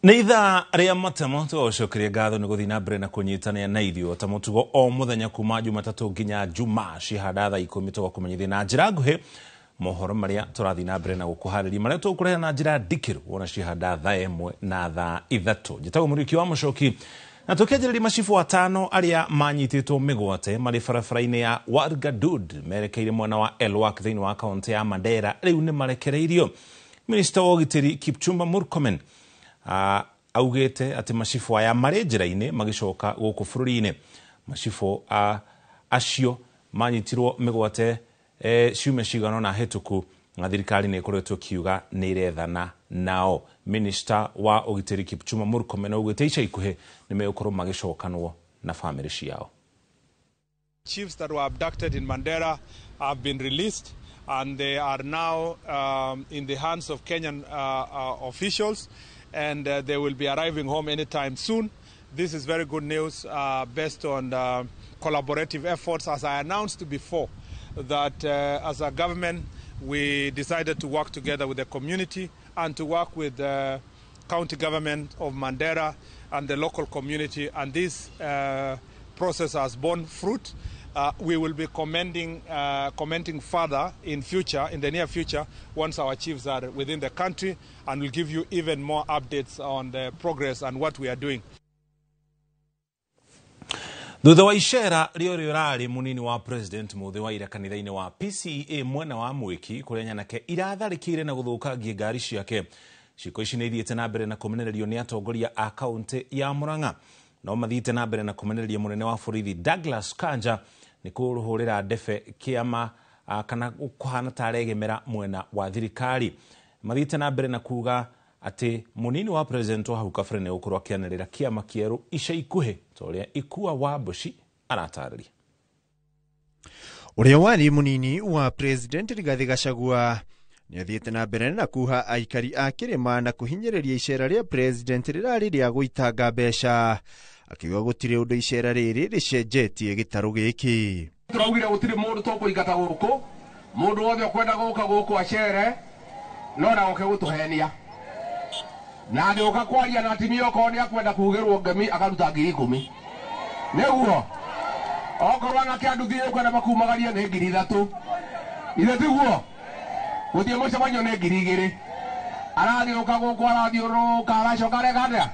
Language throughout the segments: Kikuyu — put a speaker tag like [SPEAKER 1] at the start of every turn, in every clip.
[SPEAKER 1] Nĩ ithaa rĩa matemo tũgũcokeria ngatho nĩ gũthiĩ na mbere na kũnyitanĩra na ithuĩ ta mũtugo o mũthenya kuma Jumatatũ nginya Jumaa cihanda thaa 10 tũgakũmenyithia na njĩra nguhĩ mohoro marĩa tũrathiĩ na mbere na gũkũharĩria marĩa tũgũkũrehe na njĩra ndikĩru wona cihanda thaa 1 na thaa 3. Njĩtagwo Mũriũki wa Mũcoki na tũkĩanjĩrĩria macibũ 5 arĩa manyitĩtwo mĩgwate marĩ barabara-inĩ ya Wargadud merekeire mwena wa Elwak thĩinĩ wa kaũntĩ ya Mandera rĩu nĩ marekereirio. Minista wa ũgitĩri Kipchumba Murkomen augĩte atĩ macibũ aya marĩ njĩra-inĩ magĩcoka gũkũ bũrũri-inĩ. Macibũ acio manyitirwo mĩgwate ciumia cigana ũna hĩtũku na thirikari nĩ ĩkoretwo ĩkiuga nĩ ĩrethana nao. Minista wa ũgitĩri Kipchumba Murkomen augĩte ica ikuhĩ nĩ megũkorwo magĩcokanwo na bamĩrĩ ciao.
[SPEAKER 2] Chiefs that were abducted in Mandera have been released and they are now in the hands of Kenyan officials, and they will be arriving home anytime soon. This is very good news based on collaborative efforts. As I announced before, that as a government, we decided to work together with the community and to work with the county government of Mandera and the local community, and this process has borne fruit. We will be commenting further in the near future, once our chiefs are within the country, and we'll give you even more updates on the progress and what we are doing.
[SPEAKER 1] Thutha wa icera rĩorĩ ũrarĩ mũnini wa president Mũthĩ wa ira kanitha-inĩ wa PCEA mwena wa Mwĩki kũrĩa nyanake iratharĩkĩire na gũthũkangia ngari ciake. Ciĩko ici nĩ ithiĩte na mbere na kũmenererio nĩ atongoria a kaũntĩ ya Murang'a. No mathiĩte na mbere na kũmenereria mũnene wa borithi Douglas Kanja nĩ kũrũhũrĩra ndebe kĩama kana kũhana ta aregemera mwena wa thirikari. Mathiĩte na mbere na kuga atĩ mũnini wa president wa hau kabere nĩ gũkorwo akĩanĩrĩra kĩama kĩerũ ica ikuhĩ ta ũrĩa Ikua wa Mbuci aratarĩria.
[SPEAKER 3] Ũrĩa warĩ mũnini wa president Rigathĩ Gachagua nĩ athiĩte na mbere na kuha aikari a kĩrĩma na kũhinyĩrĩria icera rĩa president rĩrarĩ rĩa gũitanga mbeca, akiuga gũtirĩ ũndũ icera rĩrĩ rĩcenjetie gĩtarũ gĩkĩ.
[SPEAKER 4] Tũraugire gũtirĩ mũndũ tũkũingata gũkũ, mũndũ wothe ũkwenda gũka gũkũ acere no ndagoke gũtũhenia. Na agĩũka kwaria na atimia okorwo nĩ akwenda kugĩrwo ngemi akaruta 10,000. Nĩguo okorwo anake a nduthi ũkwenda makumagarie nĩ 3,000. Ithe tiguo gũthiĩ mũcemanio nĩ 2,000. Arathiũka gũkũ arathiũrũrũka aracoka areka atĩa?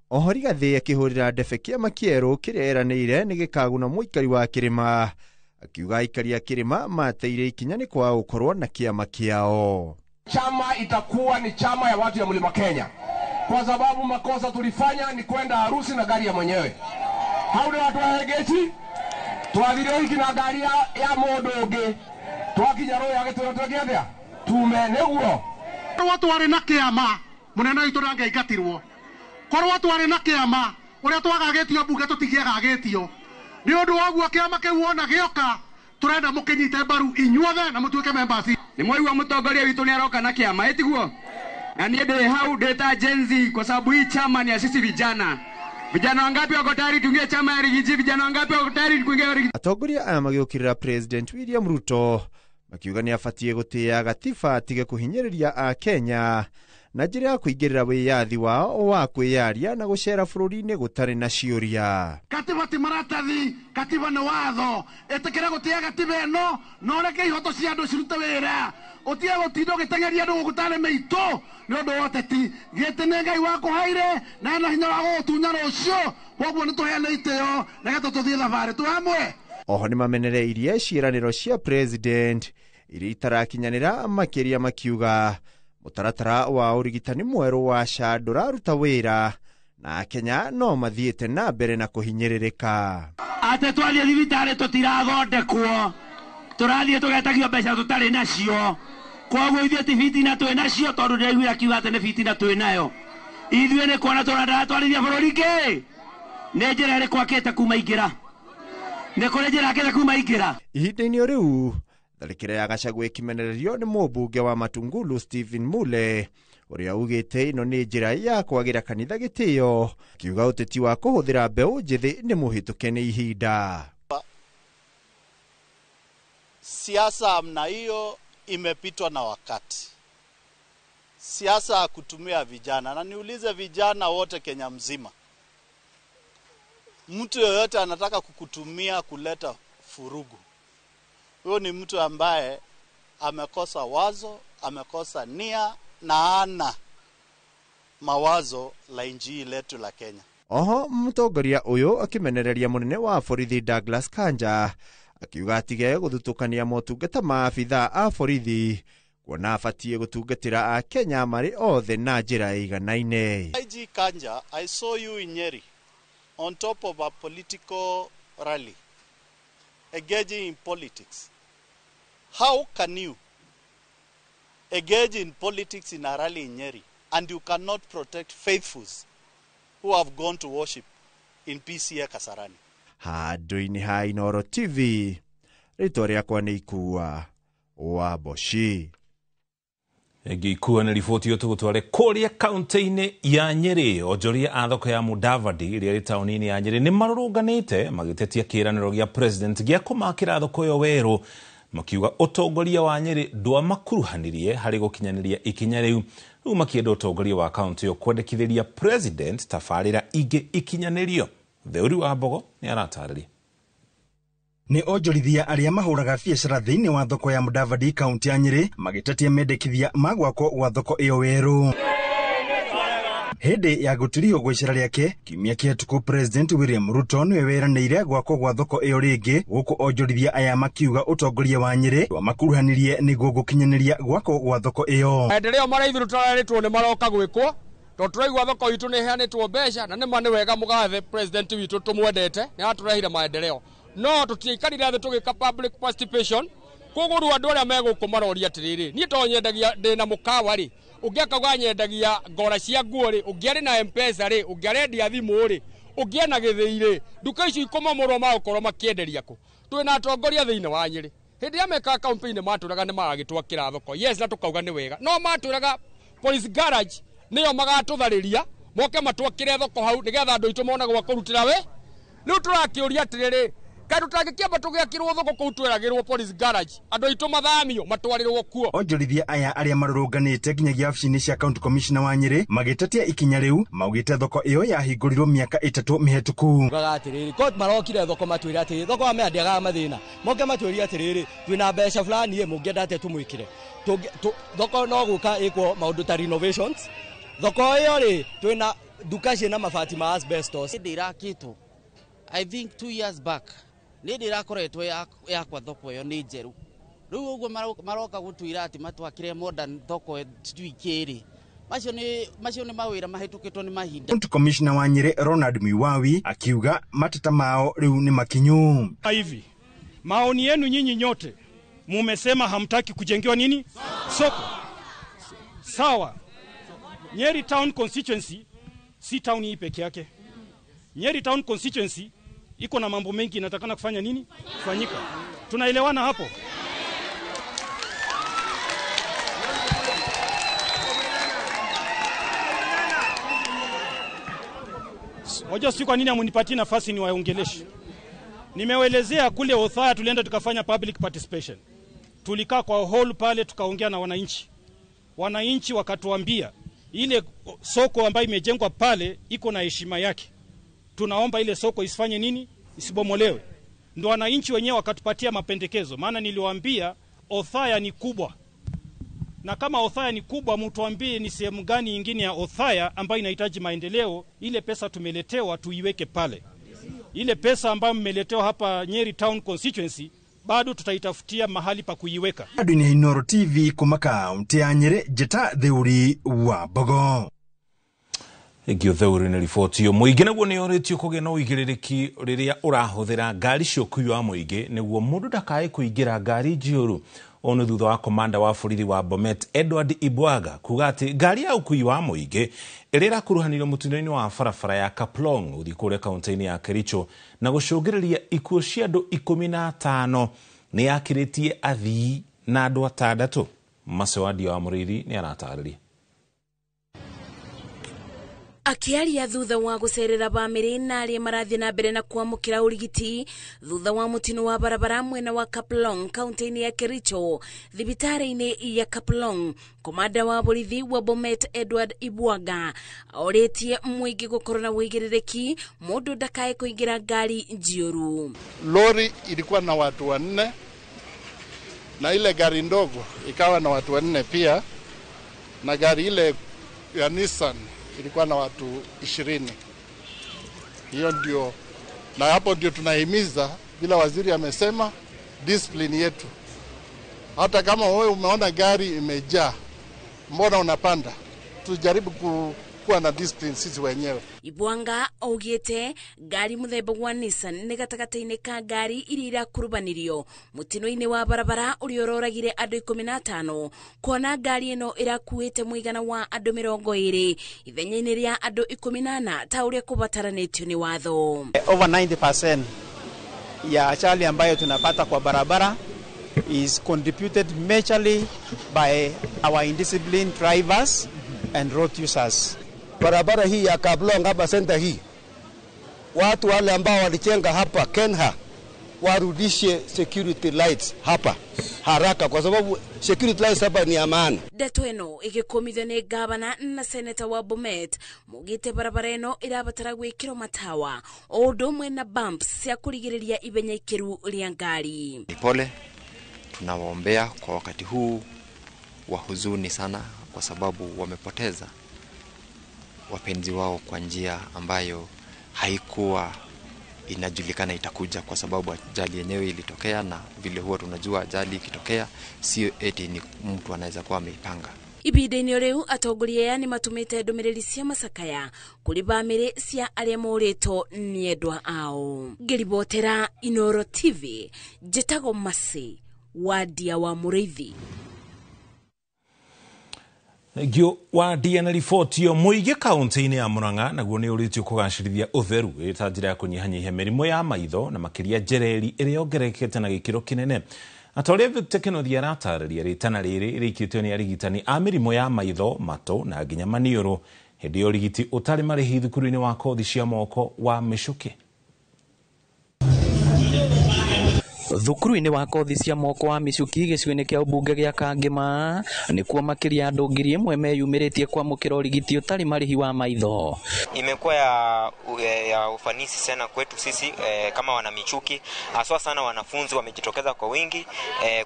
[SPEAKER 3] Oho Rigathĩ akĩhũrĩra ndebe kĩama kĩerũ kĩrĩa eranĩire nĩ gĩkaguna mũikari wa kĩrĩma, akiuga aikari a kĩrĩma mateire ikinya nĩ kwaga gũkorwo na kĩama kĩao.
[SPEAKER 4] Chama itakuwa ni chama ya watu ya Mlima Kenya, kwa sababu makosa tulifanya ni kwenda harusi na gari ya mwenyewe. Hau nĩ watu wa Geci twathire hiki na gari ya mũndũ ũngĩ, twakinya rũĩ agĩtwĩra twĩke atĩa, tume. Nĩguo
[SPEAKER 5] korwo twarĩ na kĩama mũnene witũ ndangĩaingatirwo, korwo twarĩ na kĩama ũrĩa twagagĩtio mbunge tũtingĩagagĩtio. Nĩ ũndũ wa ũguo kĩama kĩu wona gĩoka tũrenda mũkĩnyite mbaru inyuothe na mũtuĩke members.
[SPEAKER 6] Nĩ mwaigua mũtongoria witũ nĩ aroka na kĩama, ĩtiguo? Na niĩ ndĩ hau ndĩ ta Gen Z, kwa sababu hii chama ni ya sisi vijana. Vijana wangapi wako tayari tuingie chama ya Rigiji? Vijana wangapi wako tayari kuingia Rigiji?
[SPEAKER 3] Atongoria aya magĩũkĩrĩra President William Ruto makiuga nĩ abatiĩ gũtĩĩa gatiba atige kũhinyĩrĩria a Kenya na njĩra ya kũingĩrĩra wĩyathi wao wa kwĩyaria na gũcera bũrũri-inĩ gũtarĩ na ciũria.
[SPEAKER 5] Katiba ti maratathi, katiba nĩ watho. Ĩtĩkĩra gũtĩĩa gatiba ĩno na ũreke ihoto cia andũ cirute wĩra. Ũtige gũtinda ũgĩteng'eria andũ gũkũ tarĩ mĩitũ nĩ ũndũ wa ũteti. Gĩtĩ nĩ Ngai wakũheire na ena hinya wa gũgũtunya rũciũ, koguo nĩ tũheane itĩo nĩgetha tũthiĩ thabarĩ twĩ hamwe.
[SPEAKER 3] Oho nĩ mamenereirie ciĩranĩro cia president iria itarakinyanĩra, makĩria makiuga mũtaratara wa ũrigitani mwerũ wa SHA ndũraruta wĩra na Kenya no mathiĩte na mbere na kũhinyĩrĩrĩka.
[SPEAKER 7] Atĩ twathiĩ thibitarĩ tũtirathondekwo, tũrathiĩ tũgetagio mbeca tũtarĩ nacio, koguo ithuĩ ti bitina twĩ nacio, tondũ ndĩraiguire akiuga atĩ nĩ bitina twĩ nayo. Ithuĩ nĩ kuona tũratwarithia bũrũri kĩ? Nĩ njĩra ĩrĩkũ akĩte kuma ingĩra? Nĩ kũrĩ njĩra akĩte kuma ingĩra?
[SPEAKER 3] Ihinda-inĩ o rĩu tharĩkĩra ya Gachagua ĩkĩmenererio nĩ mũmbunge wa Matungulu Stephen Mule ũrĩa augĩte ĩno nĩ njĩra ya kwagĩra kanitha gĩtĩo, akiuga ũteti wa kũhũthĩra mbeũ njĩthĩ nĩ mũhĩtũke nĩ ihinda.
[SPEAKER 8] Siasa amna hiyo imepitwa na wakati. Siasa ya kutumia vijana, na niulize vijana wote Kenya mzima, mtu yoyote anataka kukutumia kuleta furugu, huyo ni mtu ambaye amekosa wazo, amekosa nia na ana mawazo la nchi letu la Kenya.
[SPEAKER 3] Oho mũtongoria ũyũ akĩmenereria mũnene wa borithi Douglas Kanja akiuga atige gũthutũkania motungata ma abithaa a borithi kuona abatiĩ gũtungatĩra akenya marĩ othe na njĩra ĩiganaine.
[SPEAKER 8] IG Kanja, I saw you in Nyeri on top of a political rally, engaging in politics. How can you engage in politics in a rally in Nyeri and you cannot protect faithfuls who have gone to worship in PCA Kasarani?
[SPEAKER 3] Handũ-inĩ ha Inooro TV, rĩtwa rĩakwa nĩ Ikua wa Mboci.
[SPEAKER 1] Ĩngĩ Ikua nĩ riboti ĩyo tũgũtware kũrĩa kaunti-inĩ ya Nyĩrĩ. Onjoria a thoko ya Mudavadi ĩrĩa ĩrĩ taũni-inĩ ya Nyĩrĩ nĩ marũrũnganĩte magĩtetia kĩĩranĩro gĩa president gĩa kũmakĩra thoko ĩyo werũ, makiuga ũtongoria wa Nyĩrĩ ndwamakuruhanirie harĩ gũkinyanĩria ikinya rĩu. Rĩu makĩenda ũtongoria wa kaunti ĩyo kwendekithĩria president tabarĩra ingĩ ikinyanĩrio. Theuri wa Mbogo nĩ aratarĩria.
[SPEAKER 9] Nĩ onjorithia arĩa mahũraga biacara thĩinĩ wa thoko ya Mudavadi kaunti ya Nyĩrĩ magĩtetia mendekithia ma gwakwo gwa thoko ĩyo werũ. Hĩndĩ ya gũtirihwo gwa icera rĩake kiumia kĩhetũku, President William Ruto nĩwe weranĩire gwakwo gwa thoko ĩyo rĩngĩ, gũkũ onjorithia aya makiuga ũtongoria wa Nyĩrĩ wamakuruhanirie nĩguo gũkinyanĩria gwakwo gwa thoko ĩyo.
[SPEAKER 4] Maendeleo marĩa ithuĩ tũrarĩtwo nĩ maroka gwĩkwo, tondũ tũraigua thoko itũ nĩ ĩheanĩtwo mbeca, na nĩma nĩ wega mũgathe president witũ tũmwendete, nĩ aratũrehire maendeleo. No tũtiaikarire thĩ tũgĩka public participation, koguo rĩu andũ arĩa me gũkũ maroria atĩrĩrĩ, niĩ to nyendagia ndĩna mũkawa rĩ, ũngĩ akauga nyendagia ngora cia nguo rĩ, ũngĩ arĩ na M-Pesa rĩ, ũngĩ arendia thimũ rĩ, ũngĩ ena gĩthĩi rĩ, nduka icio ikũmomorwo magũkorwo makĩenderia kũ? Twĩna atongoria thĩinĩ wa Nyĩrĩ. Hĩndĩ ĩrĩa mekaga campaign matwĩraga nĩ magagĩtwakĩra thoko, yes, na tũkauga nĩ wega, no matwĩraga police garage nĩyo magatũtharĩria moke matwakĩre thoko hau nĩgetha andũ aitũ mone gwa kũrutĩra wĩ. Rĩu tũrakĩũria atĩrĩrĩ, kaĩ tũtangĩkĩamba tũgĩakĩrwo thoko kũu tweragĩrwo police garage, andũ aitũ mathamio matwarĩrwo kuo.
[SPEAKER 9] Onjorithia aya arĩa marũrũnganĩte nginyagia wabici-inĩ cia county commissioner wa Nyĩrĩ magĩtetia ikinya rĩu, maugĩte thoko ĩyo yahingũrirwo mĩaka 3 mĩhetũku.
[SPEAKER 10] Ugaga atĩrĩrĩ, ko marokire thoko matwĩre atĩrĩrĩ, thoko wa mĩandiagaga mathĩna, moke matwĩre atĩrĩrĩ, twĩna mbeca fulani ĩ mũngĩenda atĩa tũmwĩkĩre. Thoko no gũka ĩkwo maũndũ ta renovations. Thoko ĩyo rĩ, twĩna nduka ciĩna mabati ma asbestos.
[SPEAKER 11] Hĩndĩ ĩrakĩtwo, I think 2 years back, nĩ hĩndĩ ĩrakoretwo yakwa thoko ĩyo nĩ njerũ. Rĩu ũguo maroka gũtwĩra atĩ matwakĩre modern thoko sijui kĩrĩ. Macio nĩ mawĩra mahĩtũkĩtwo nĩ mahinda.
[SPEAKER 9] County Commissioner wa Nyĩrĩ Ronald Miwawi akiuga mateta mao rĩu nĩ makinyu.
[SPEAKER 12] Hivi maoni yenu nyinyi nyote mumesema hamtaki kujengewa nini soko, sawa? Nyeri Town Constituency si town hii peke yake. Nyeri Town Constituency iko na mambo mengi inatakana kufanya nini? Kufanyika. Tunaelewana hapo? Hoja si kwa nini amunipatie nafasi niwaongeleshe. Nimewaelezea kule Othaya tulienda tukafanya public participation. Tulikaa kwa hall pale tukaongea na wananchi. Wananchi wakatuambia ile soko ambayo imejengwa pale iko na heshima yake. Tunaomba ile soko isifanye nini? Isibomolewe. Ndio wananchi wenyewe wakatupatia mapendekezo. Maana niliwaambia Othaya ni kubwa. Na kama Othaya ni kubwa, mtuambie ni sehemu gani nyingine ya Othaya ambayo inahitaji maendeleo. Ile pesa tumeletewa tuiweke pale. Ile pesa ambayo mmeletewa hapa Nyeri Town Constituency bado tutaitafutia mahali pa kuiweka.
[SPEAKER 9] Dunia Inooro TV kuma kaunti ya Nyeri, Jeta Theuri wa Mbogo.
[SPEAKER 1] Ĩngĩ Theuri nĩ riboti ĩyo. Mũingĩ naguo nĩ ũrĩtio kũgĩa na ũigĩrĩrĩki rĩrĩa ũrahũthĩra ngari cia ũkuui wa mũingĩ nĩguo mũndũ ndakae kũingĩra ngari njiyũru. Ũũ nĩ thutha wa komanda wa borithi wa Bomet Edward Ibwaga kuga atĩ ngari ya ũkuui wa mũingĩ ĩrĩa ĩrakuruhanirio mũtino-inĩ wa barabara ya Kaplong gũthiĩ kũrĩa kaunti-inĩ ya Kericho na gũcũngĩrĩria ikuũ cia andũ 15 nĩ yakĩrĩtie athii na andũ 6. Macewandia wa Mũrĩithi nĩ aratarĩria.
[SPEAKER 13] Akiaria thutha wa gucerera bamĩrĩ na arĩa marathiĩ na mbere na kwamũkĩra ũrigiti thutha wa mũtino wa barabara mwena wa Kaplong kaunti-inĩ ya Kericho thibitarĩ-inĩ ya Kaplong, komanda wa borithi wa Bomet Edward Ibwaga orĩtie mũingĩ gũkorwo na ũigĩrĩrĩki mũndũ ndakae kũingĩra ngari njiũru.
[SPEAKER 8] Lori ilikuwa na watu wanne na ile gari ndogo ikawa na watu wanne pia, na gari ile ya Nissan ilikuwa na watu 20. Hiyo ndio, na hapo ndio tunahimiza, bila waziri amesema, discipline yetu. Hata kama wewe umeona gari imejaa, mbona unapanda? Tujaribu kuwa na discipline sisi wenyewe.
[SPEAKER 13] Ibwanga augite ngari muthemba wa Nissan nĩ gatagatĩ-inĩ ka ngari iria irakurubanirio mũtino-inĩ wa barabara ũrĩa ũroragire andũ 15, kuona ngari ĩno ĩrakuĩte mũigana wa andũ 20 ithenya-inĩ rĩa andũ 18 ta ũrĩa kũbataranĩtio nĩ watho.
[SPEAKER 14] Over 90% ya ajali ambayo tunapata kwa barabara is contributed majorly by our indisciplined drivers and road users.
[SPEAKER 15] Barabara hii ya Kaplong hapa center hii, watu wale ambao walijenga hapa Kenha warudishe security lights hapa haraka, kwa sababu security lights hapa ni amana.
[SPEAKER 13] Ndeto ĩno ĩgĩkũmithio nĩ gavana na seneta wa Bomet mugĩte barabara ĩno ĩrabatara gwĩkĩrwo matawa o ũndũ ũmwe na bumps cia kũrigĩrĩria ibenya ikĩru rĩa ngari.
[SPEAKER 16] Ni pole, tunawaombea kwa wakati huu wa huzuni sana, kwa sababu wamepoteza wapenzi wao kwa njia ambayo haikuwa inajulikana itakuja, kwa sababu ajali yenyewe ilitokea, na vile huwa tunajua ajali ikitokea sio eti ni mtu anaweza kuwa ameipanga.
[SPEAKER 13] Ibinda-inĩ rĩu atongoria aya nĩ matũmĩte ndũmĩrĩri cia macakaya kũrĩ bamĩrĩ cia arĩa morĩtwo nĩ endwa ao. Ngĩribotera Inoro TV, njĩtagwo Mercy Wadia wa Mũrĩithi.
[SPEAKER 1] Thengio wa DNA riboti yo mũingĩ kaunti-inĩ ya Murang'a naguo nĩ ũrĩtio kũgacĩrithia ũtheru ĩrĩ ta njĩra ya kũnyihanyihia mĩrimũ ya maitho na makĩria njereri ĩrĩa yongererekete na gĩkĩro kĩnene. Ata ũrĩa Victor Kĩnuthia aratarĩria, rĩtana rĩrĩ rĩikĩtio nĩ arigitani a mĩrimũ ya maitho, matũ na nginya maniũrũ hĩndĩ ya ũrigiti ũtarĩ marĩhi thukuru-inĩ wa kothi cia moko wa Mĩcũkĩ.
[SPEAKER 17] Thukuru-inĩ wa kothi cia moko wa Michuki gĩcigo-inĩ kĩa ũmbunge gĩa Kangema nĩkuo makĩria andũ 1000 meyumĩrĩtie kwamũkĩra ũrigiti ũtarĩ marĩhi wa maitho.
[SPEAKER 18] Imekuwa ya ufanisi sana kwetu sisi kama wana Michuki, haswa sana wanafunzi wamejitokeza kwa wingi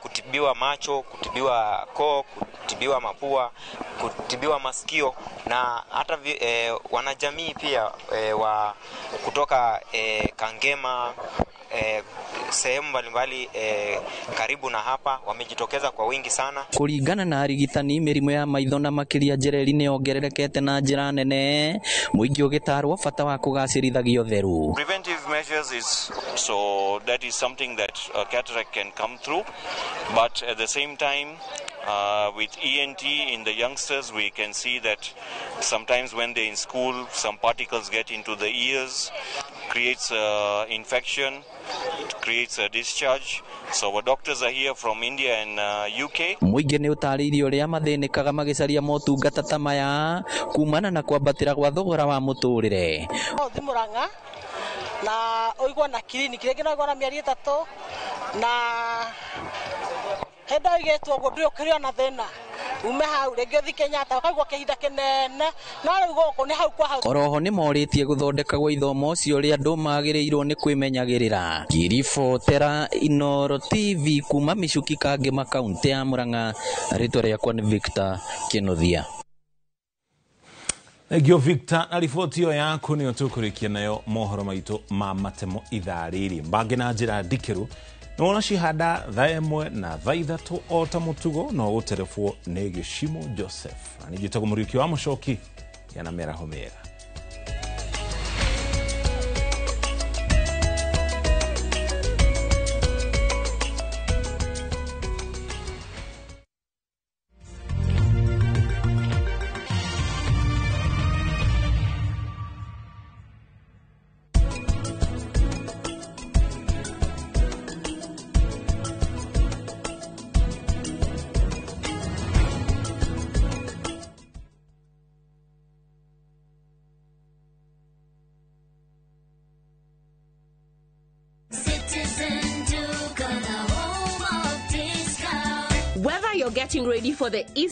[SPEAKER 18] kutibiwa macho, kutibiwa koo, kutibiwa mapua, kutibiwa masikio, na hata wanajamii pia wa kutoka Kangema, sehemu mbalimbali karibu na hapa wamejitokeza kwa wingi sana.
[SPEAKER 17] Kuringana na arigitani, mĩrimũ ya maitho na makĩria njereri nĩ yongererekete na njĩra nene, mũingĩ ũgĩtarwo bata wa kũgacĩrithagia ũtheru.
[SPEAKER 19] Preventive measures is so that is something that a cataract can come through, but at the same time with ENT in the youngsters we can see that sometimes when they're in school some particles get into the ears, creates infection, it creates a discharge. So our doctors are here from India and UK.
[SPEAKER 17] Mũingĩ nĩ ũtarĩirie ũrĩa mathĩnĩkaga magĩcaria motungata ta maya kumana na kwambatĩra gwa thogora wa mũtũrĩre.
[SPEAKER 20] Ũthi Murang'a na ũigua na kiriniki rĩngĩ no ũigua na mĩeri 3 na hĩndĩ ũigĩtwo ũguo ndũrĩ ũkĩrĩ ona thĩna ume hau rĩngĩ ũthi Kenyatta ũkaigua kĩhinda kĩnene, no rĩu gũkũ nĩ hau kwa hau.
[SPEAKER 17] Oroho nĩ morĩtie gũthondeka gwa ithomo ũcio ũrĩa andũ magĩrĩirwo nĩ kwĩmenyagĩrĩra. Ngĩribotera Inoro TV kuma Michuki Kangema kaunti ya Murang'a, rĩtwa rĩakwa nĩ Victor Kĩnuthia.
[SPEAKER 1] Thengio Victor na riboti ĩyo yaku nĩyo tũkũrĩkia nayo mohoro maitũ ma matemo ithaa rĩrĩ mbange na njĩra ndikĩru. Nĩwona cihanda thaa 1 na thaa 3 o ta mũtugo no gũterebwo nĩ Gĩcimo Joseph. Na ningĩ njĩtagwo Mũriũki wa Mũcoki, gĩa na mĩaraho mĩega.
[SPEAKER 21] Whether you're getting ready for the